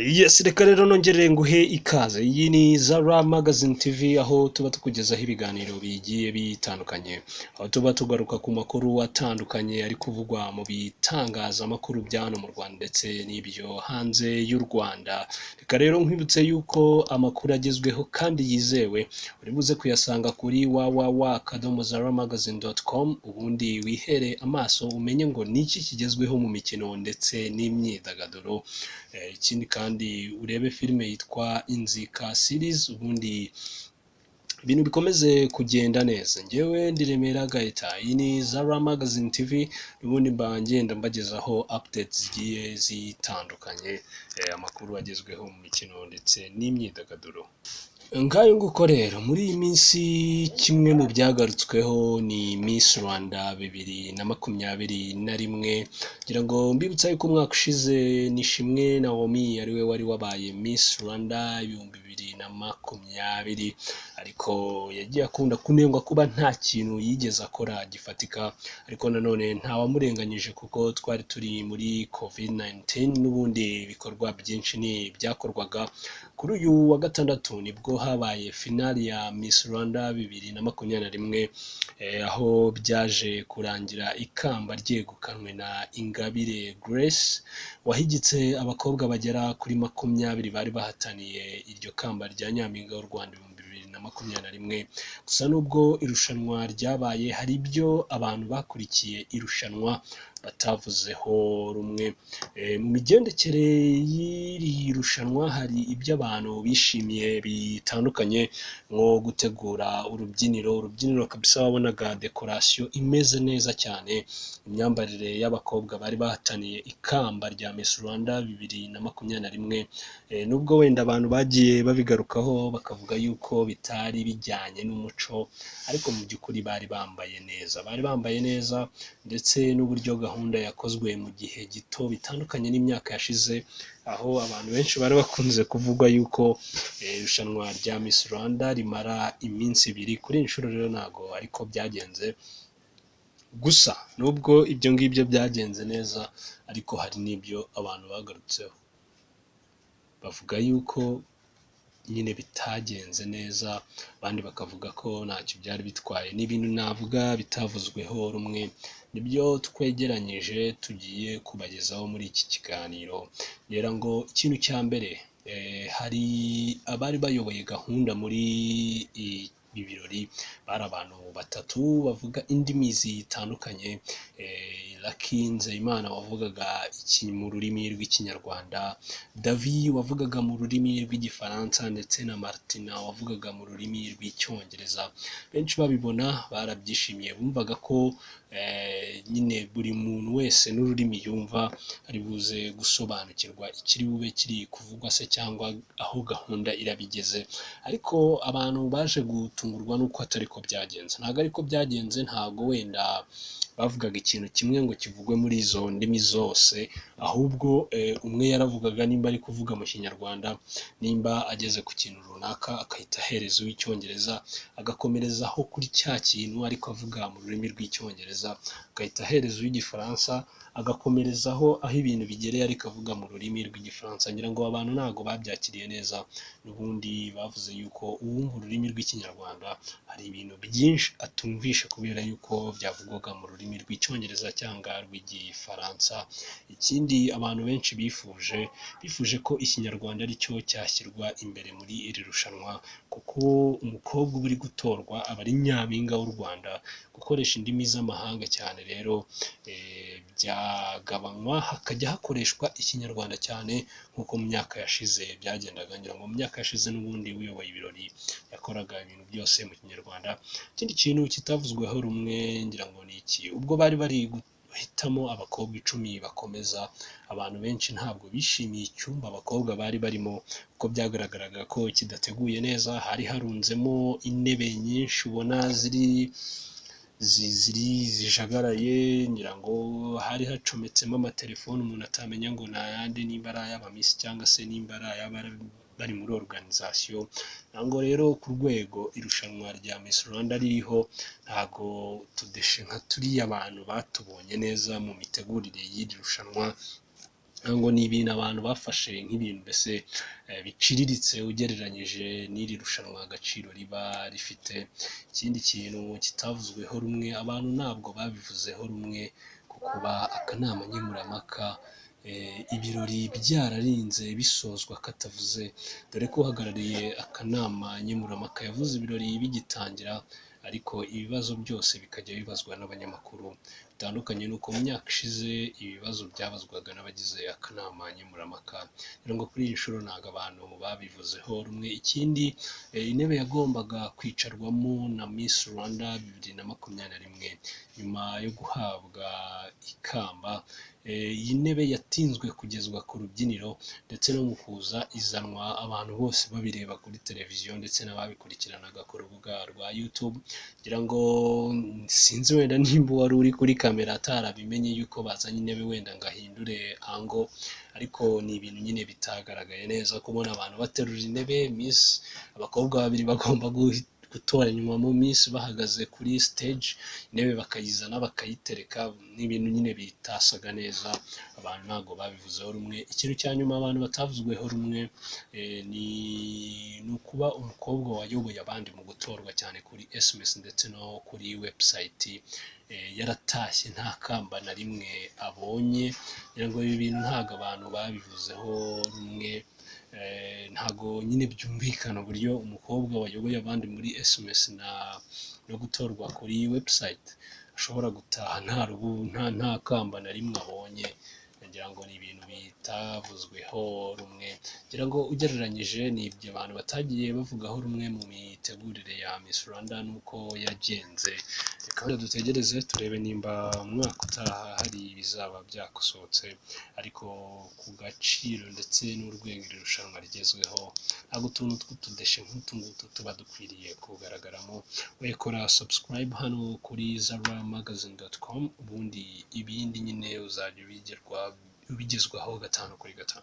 Yes, reka rero nongere nguhe ikaze. Iyi ni Zara Magazine TV, aho tuba tukugezaho ibiganiro bigiye bitandukanye, aho tuba tugaruka ku makuru atandukanye ari kuvugwa mu bitangazamakuru bya hano mu Rwanda ndetse n'ibyo hanze y'u Rwanda. Reka rero nkwibutse yuko amakuru agezweho kandi yizewe uri buze kuyasanga kuri www.zaramagazine.com, ubundi wihere amaso umenye ngo ni iki kigezweho mu mikino ndetse n'imyidagaduro. Ikindi kandi urebe filime yitwa Inzika series, ubundi ibintu bikomeze kugenda neza. Njyewe ndi Remera Gaeta, iyi ni Zara Magazine TV, ubundi mba ngenda mbagezaho updates zigiye zitandukanye, amakuru agezweho mu mikino ndetse n'imyidagaduro. Ngayo nguko rero, muri iyi minsi kimwe mu byagarutsweho ni Miss Rwanda 2021. Ngira ngo mbibutsa yuko umwaka ushize Nishimwe Naomi ariwe wari wabaye Miss Rwanda 2020, ariko yagiye akunda kunengwa kuba nta kintu yigeze akora gifatika, ariko nanone ntawamurenganyije kuko twari turi muri COVID-19, n'ubundi ibikorwa byinshi ni byakorwaga. Kuri uyu wa gatandatu nibwo habaye finali ya Miss Rwanda 2021, aho byaje kurangira ikamba ryegukanwe na Ingabire Grace, wahigitse abakobwa bagera kuri 20 bari bahataniye iryo kamba rya Nyampinga w'u Rwanda 2021. Gusa nubwo irushanwa ryabaye, hari ibyo abantu bakurikiye irushanwa batavuzeho rumwe. Mu migendekere y'iri rushanwa hari ibyo abantu bishimiye bitandukanye, nko gutegura urubyiniro kabisa wabonaga dekorasiyo imeze neza cyane, imyambarire y'abakobwa bari bahataniye ikamba rya Miss Rwanda 2021. Nubwo wenda abantu bagiye babigarukaho bakavuga yuko bitari bijyanye n'umuco, ariko mu by'ukuri bari bambaye neza, bari bambaye neza, ndetse n'uburyo gahunda yakozwe mu gihe gito bitandukanye n'imyaka yashize, aho abantu benshi bari bakunze kuvuga yuko irushanwa rya Miss Rwanda rimara iminsi ibiri. Kuri iyi nshuro rero ntabwo ariko byagenze. Gusa nubwo ibyo ngibyo byagenze neza, ariko hari n'ibyo abantu bagarutseho bavuga yuko nyine bitagenze neza, abandi bakavuga ko ntacyo byari bitwaye. Ni ibintu navuga bitavuzweho rumwe, nibyo twegeranyije tugiye kubagezaho muri iki kiganiro. Ngira ngo ikintu cya mbere, hari abari bayoboye gahunda muri ibi birori, bari abantu batatu bavuga indimi zitandukanye. Lucky Nzeyimana wavugaga mu rurimi rw'Ikinyarwanda, Davi wavugaga mu rurimi rw'Igifaransa, ndetse na Martina wavugaga mu rurimi rw'Icyongereza. Benshi babibona barabyishimiye, bumvaga ko nyine buri muntu wese n'ururimi yumva ari buze gusobanukirwa ikiri bube kiri kuvugwa se cyangwa aho gahunda irabigeze. Ariko abantu baje gutungurwa n'uko atari ko byagenze. Ntabwo ariko byagenze, ntabwo wenda bavugaga ikintu kimwe ngo kivugwe muri izo ndimi zose, ahubwo umwe yaravugaga nimba ari kuvuga mu Kinyarwanda, nimba ageze ku kintu runaka agahita ahereza uw'icyongereza, agakomerezaho kuri cya kintu ariko avuga mu rurimi rw'Icyongereza, agahita ahereza uw'igifaransa, agakomerezaho aho ibintu bigereye ariko avuga mu rurimi rw'Igifaransa. Ngira ngo abantu ntabwo babyakiriye neza, n'ubundi bavuze yuko uwumva ururimi rw'Ikinyarwanda hari ibintu byinshi atumvisha kubera yuko byavugwaga mu rurimi rw'Icyongereza cyangwa rw'Igifaransa. Ikindi abantu benshi bifuje ko Ikinyarwanda aricyo cyashyirwa imbere muri iri rushanwa, kuko umukobwa uba uri gutorwa aba ari nyampinga w'u Rwanda. Gukoresha indimi z'amahanga cyane rero byagabanywa hakajya hakoreshwa Ikinyarwanda cyane nk'uko mu myaka yashize byagendaga. Ngira ngo mu myaka yashize n'ubundi uyoboye ibirori yakoraga ibintu byose mu Kinyarwanda. Ikindi kintu kitavuzweho rumwe ngira ngo ni iki: ubwo bari bari guhitamo abakobwa 10 bakomeza, abantu benshi ntabwo bishimiye icyumba abakobwa bari barimo, kuko byagaragaraga ko kidateguye neza. Hari harunzemo intebe nyinshi ubona ziri zijagaraye, ngira ngo hari hacometsemo amatelefoni umuntu atamenya ngo ni ayande, nimba ari ay'abamisi cyangwa se nimba ari ay'abari bari muri organization. Ntabwo rero ku rwego irushanwa rya Miss Rwanda ririho, ntabwo tudeshe nka turiya abantu batubonye neza mu mitegurire y'iri rushanwa. Ngo ni ibintu abantu bafashe nk'ibintu mbese biciriritse ugereranyije n'iri rushanwa agaciro riba rifite. Ikindi kintu kitavuzweho rumwe, abantu ntabwo babivuzeho rumwe ku kuba akanama nkemurampaka ibirori byararinze bisozwa katavuze, dore ko uhagarariye akanama nkemurampaka yavuze ibirori bigitangira, ariko ibibazo byose bikajya bibazwa n'abanyamakuru, bitandukanye n'uko mu myaka ishize ibibazo byabazwaga n'abagize akanama nkemurampaka. Ngira ngo kuri iyi nshuro ntabwo abantu babivuzeho rumwe. Ikindi, intebe yagombaga kwicarwamo na Miss Rwanda 2021 nyuma yo guhabwa ikamba, iyi ntebe yatinzwe kugezwa ku rubyiniro, ndetse no mu kuza izanwa abantu bose babireba kuri televiziyo ndetse n'ababikurikiranaga ku rubuga rwa YouTube. Ngira ngo sinzi wenda nimba wari uri kuri kamera atarabimenye yuko bazanye intebe wenda ngo ahindure ango, ariko ni ibintu nyine bitagaragaye neza kubona abantu baterura intebe. Miss, abakobwa babiri bagomba gutoranywamo Miss bahagaze kuri stage, intebe bakayizana bakayitereka, ni ibintu nyine bitasaga neza, abantu ntabwo babivuzeho rumwe. Ikintu cya nyuma abantu batavuzweho rumwe ni ukuba umukobwa wayoboye abandi mu gutorwa cyane kuri SMS ndetse no kuri website yaratashye nta kamba na rimwe abonye. Ngira ngo ibi bintu ntabwo abantu babivuzeho rumwe, ntabwo nyine byumvikana uburyo umukobwa wayoboye abandi muri SMS no gutorwa kuri website ashobora gutaha nta kamba na rimwe abonye. Ngira ngo ni ibintu bitavuzweho rumwe. Ngira ngo ugereranyije ni ibyo abantu batagiye bavugaho rumwe mu mitegurire ya Miss Rwanda n'uko yagenze. Reka dutegereze turebe nimba umwaka utaha hari ibizaba byakosohotse, ariko ku gaciro ndetse n'urwego iri rushanwa rigezweho ntabwo utuntu tw'utudeshe nk'utu ngutu tuba dukwiriye kugaragaramo. Wekora subscribe hano kuri zaramagazine.com, ubundi ibindi nyine uzajya ubigezwaho 5 kuri 5.